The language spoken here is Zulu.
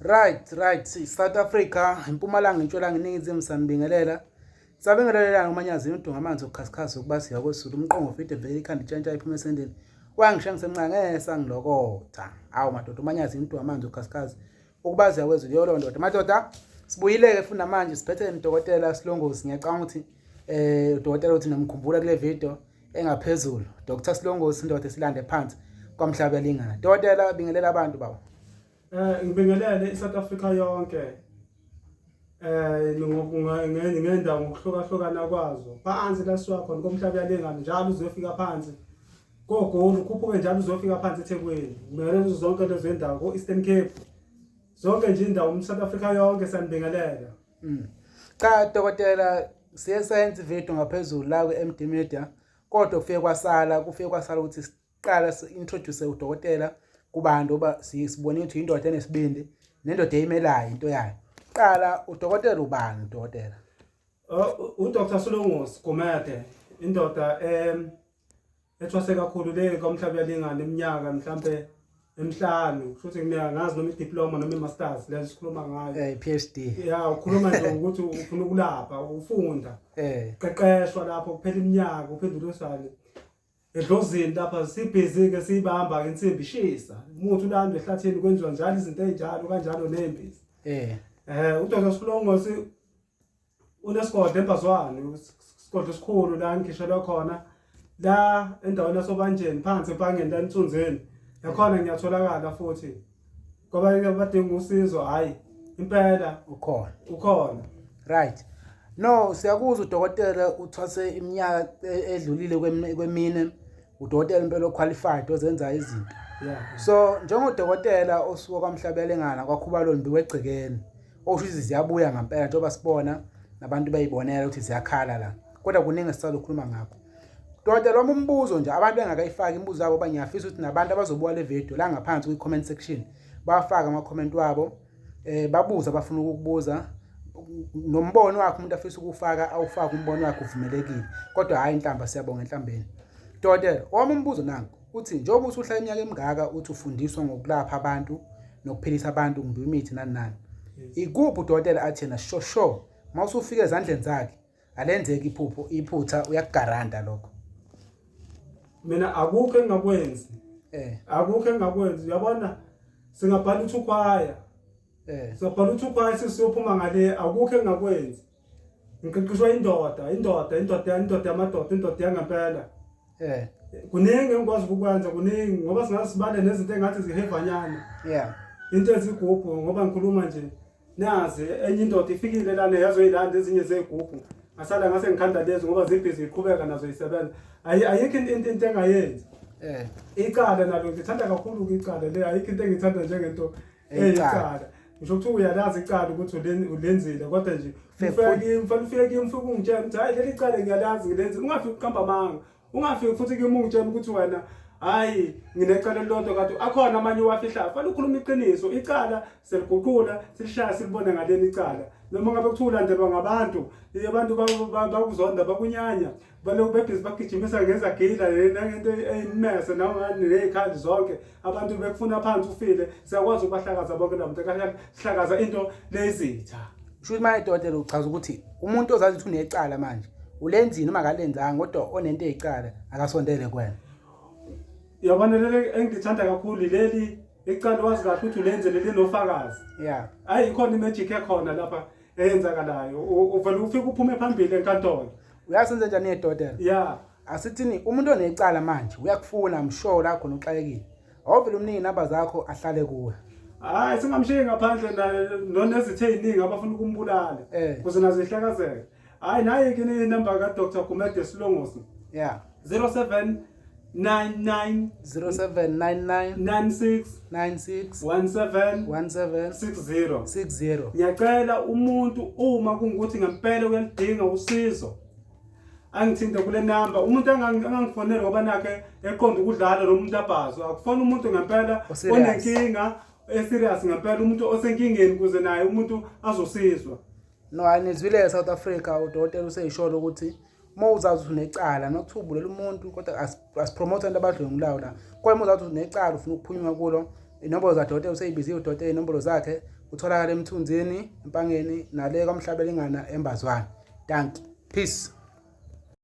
Right, right. South Africa, impumalanga, intshonalanga, iningizimu sanibingelela. Sabingelelana umanyazi udunga amanzi okukhasikhasi ukuba siya kwesulu umqongo fide vele ikhanda itshentsha iphuma esendeni. Wangisha ngisemncane sangilokotha. Awu madoda umanyazi udunga amanzi okukhasikhasi ukuba siya kwezulu yolo ndoda. Madoda sibuyile ke futhi manje siphethe nodokotela Silongozi. Ngiyacabanga ukuthi udokotela uthi namkhumbula kule video engaphezulu. Dr Silongozi indoda esilande phansi kwamhlaba yalingana. Dokotela bingelela abantu baba. Ngibingelele iSouth Africa yonke. Ngendawo ngokuhlukahlukana kwazo. Phansi la sisuka khona komhlaba yalingana njalo uzofika phansi. KoGoli ukhuphuke njalo uzofika phansi eThekwini. Ngibingelele zonke lezo ndawo ko-Eastern Cape. Zonke nje indawo South Africa yonke sanibingelela. Cha dokotela siye sayenza video ngaphezulu la ku-MD Media kodwa kufike kwasala ukuthi siqala si-introduce udokotela kubantu oba sibone ukuthi indoda enesibindi nendoda eyimelayo into yayo. Qala udokotela ubani udokotela? UDr Sulongosi Gumede indoda ethwase kakhulu le komhlaba yalingana iminyaka mhlambe emihlanu, futhi mina ngazi noma i-diploma noma i-masters lezo sikhuluma ngayo. PhD. Ya, ukhuluma nje ukuthi ufuna ukulapha, ufunda, qeqeshwa lapho kuphela iminyaka uphendula usale edlozini lapha sibhizi ke siyibamba insimbi ishisa umuthi ulandwe ehlathini kwenziwa njalo izinto ezinjalo kanjalo nembizi. UDr Sulongosi unesigodlo eMbazwane, isigodlo esikhulu la ngikhishelwe khona la endaweni yasobanjeni phansi empangeni la eNsunzeni nakhona ngiyatholakala futhi ngoba badinga usizo. Hayi impela. Ukhona. Ukhona. Right. No, siyakuzwa udokotela uthwase iminyaka edlulile kwemine. Udokotela impela oqualified ozenza izinto. So njengodokotela osuka kwamhlabelengana kwakhubalo mbi wegcekeni osho ukuthi ziyabuya ngempela njengoba sibona nabantu bayibonela ukuthi ziyakhala la. Kodwa kuningi esisazokhuluma ngakho. Dokotela wami, umbuzo nje abantu bengakayifaki imibuzo yabo ba ngiyafisa ukuthi nabantu abazobuka le video la ngaphansi kwi-comment section bafake ama-comment wabo, babuze abafuna ukukubuza nombono wakhe. Umuntu afisa ukufaka awufake umbono wakhe, uvumelekile, kodwa hhayi inhlamba. Siyabonga enhlambeni. Dokotela wami, umbuzo nanku uthi njengoba usuhlala iminyaka emingaka uthi ufundiswa ngokulapha abantu nokuphilisa abantu kumbe imithi nani nani, ikuphi udokotela athi yena sho sho uma usufika ezandleni zakhe alenzeki iphupho iphutha, uyakugaranta lokho? Mina akukho engingakwenzi. Akukho engingakwenzi, uyabona singabhala uthi ukhwaya. Singabhala uthi ukhwaya sisiyophuma ngale, akukho engingakwenzi. Ngiqeqeshwa indoda, indoda, indoda, indoda yamadoda, indoda yangempela. Kuningi engikwazi ukukwenza, kuningi ngoba singaze sibale nezinto engathi zihevanyana. Into ezigubhu ngoba ngikhuluma nje nazi enye indoda ifikile lana yazoyilanda ezinye zegubhu, ngasala ngase ngikhanda lezi ngoba zibhizi iqhubeka nazo isebenza. Ayikho into engayenzi. Icala nalo ngithanda kakhulu icala le, ayikho into engithanda njengento eyicala. Ngisho kuthiwa uyalazi icala ukuthi ulenzile kodwa nje ufike kimi, mfanele ufike kimi, ufike ungitshela ukuthi hayi leli cala ngiyalazi ngilenzile, ungafiki uqamba amanga. Ungafiki futhi kimi ungitshela ukuthi wena hayi nginecala elilodwa kanti akhona amanye uwafihlayo. Fanele ukhulume iqiniso, icala seliguqula silishaya silibone ngaleni icala. Noma ngabe kuthiwa ulandelwa ngabantu, abantu bakuzonda bakunyanya, balokhu bebhizi bagijimisa ngezagila nangento eyimese ney'khali zonke, abantu bekufuna phansi ufile, siyakwazi ukubahlakaza bonke labo bantu, kahle sihlakaza into lezitha. Kusho ukuthi manje dokotela uchaza ukuthi umuntu ozazi ukuthi unecala manje ulenzile noma akalenzanga kodwa onento eyicala akasondele kuwena. Yabona leli engilithanda kakhulu leli icala wazi kahle ukuthi ulenze leli nofakazi. Hayi ikhona imagic ekhona lapha eyenzakalayo, uvele ufike uphume phambili enkantolo. Uyasenza njani dokotela? Asithini umuntu onecala manje uyakufuna msho la khona uxakekile. Awuvele umnike inamba zakho ahlale kuwe. Hayi singamshiyi ngaphandle nonezithe ey'ningi abafuna ukumbulala. Kuze nazo ihlakazeke. Hayi nayi ke inamba ka Dr Gumede Silongosi. 0799 0799 96 96 17 17 60. 60. Ngiyacela umuntu uma kungukuthi ngempela uyalidinga usizo angithinte kule namba, umuntu angangifoneli ngoba nakhe eqonda ukudlala nomuntu abhazo akufona, umuntu ngempela O-serious. Onenkinga eserious ngempela, umuntu osenkingeni ukuze naye umuntu azosizwa. No, anizwile South Africa, udokotela useyisholo ukuthi uma uzazi ukuthi unecala nokuthiwa ubulela umuntu kodwa asipromote abantu abadlwengulayo la, kodwa uma uzazi ukuthi unecala ufuna ukuphunyuka kulo, inombolo zadokotela useyibiziwe udokotela, inombolo zakhe. Utholakala eMthunzini, eMpangeni nale kwaMhlabelingana eMbazwane. Dankie. Peace.